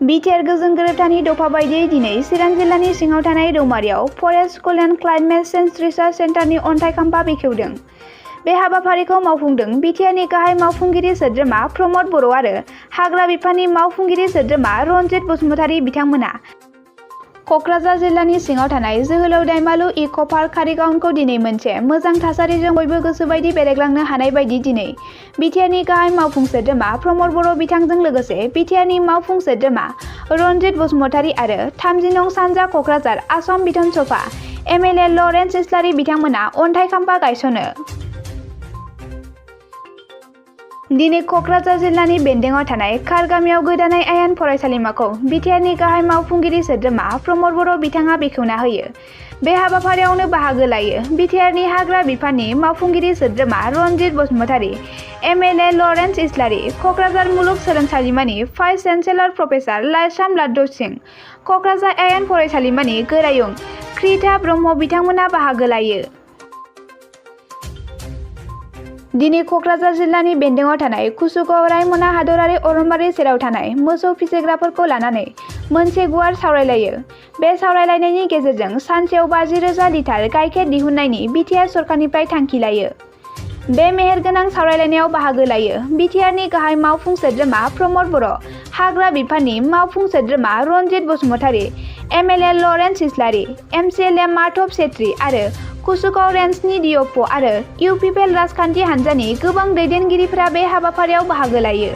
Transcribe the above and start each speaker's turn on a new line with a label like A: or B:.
A: BTR गोजोन गोरोबथानि दफा बायदियै दिनै चिरां जिल्लानि सिङाव थानाय रौमारियाव forest school and climate change research सेन्टारनि अन्थाइ खाम्फा बेखेवदों। बे हाबाफारिखौ मावफुंदों बिटिआरनि गाहाय मावफुंगिरि सोद्रोमा प्रमद बर' आरो हाग्रा बिफाननि मावफुंगिरि सोद्रोमा रनजित बसुमतारी बिथांमोना। क'क्राझार जिल्लानि सिङाव थानाय जोहोलाव दैमालु इक' पार्क कारिगावखौ दिनै मोनसे मोजां थासारिजों बयबो गोसोबायदि बेरायग्लांनो हानाय बायदि दिनै बिटिआरनि गाहाय मावफुं सोद्रोमा प्रमद बर' बिथांजों लोगोसे बिटिआरनि मावफुं सोद्रोमा रनजित बसुमतारी आरो 30 नं सानजा क'क्राझार आसाम बिधान सभा एमएलए लरेन्स इस्लारि बिथांमोना अन्थाइ खाम्फा गायसनो। दिनै क'क्राझार जिल्लानि बेन्दोंआव थानाय खार गामियाव गोदानै आयेन फरायसालिमाखौ बिटिआरनि गाहाय मावफुंगिरि सोद्रोमा प्रमद बर' बिथाङा बेखेवना होयो। बे हाबाफारियावनो बाहागो लायो बिटिआरनि हाग्रा बिफाननि मावफुंगिरि सोद्रोमा रनजित बसुमतारी, एमएलए लरेन्स इस्लारि, क'क्राझार मुलुग सोलोंसालिमानि vice chancellor professor Laishram Ladu Singh, Kokrajhar आयेन फरायसालिमानि गोरायुं कृता ब्रह्म बिथांमोना बाहागो लायो। दिनै क'क्राझार जिल्लानि बेन्दोंआव थानाय कुसुगाव रायमना हादरारि अरनबारि सेराव थानाय मोसौ फिसिग्राफोरखौ लानानै मोनसे गुवार सावरायलायो। बे सावरायलायनायनि गेजेरजों सानसेयाव 50,000 लिटार गाइखेर दिहुननायनि बिटिआर सरकारनिफ्राय थांखि लायो। बे मेहेरगोनां सावरायलायनायाव बाहागो लायो बिटिआरनि गाहाय मावफुं सोद्रोमा प्रमद बर', हाग्रा बिफाननि मावफुं सोद्रोमा रनजित बसुमतारी, एमएलए लरेन्स इस्लारि, एमसिएलए माधब सेत्री आरो कुसुगाव रेन्जनि डिअ'प आरो इउपिपिएल राजखान्थि हान्जानि गोबां दैदेनगिरिफोरा बे हाबाफारियाव बाहागो लायो।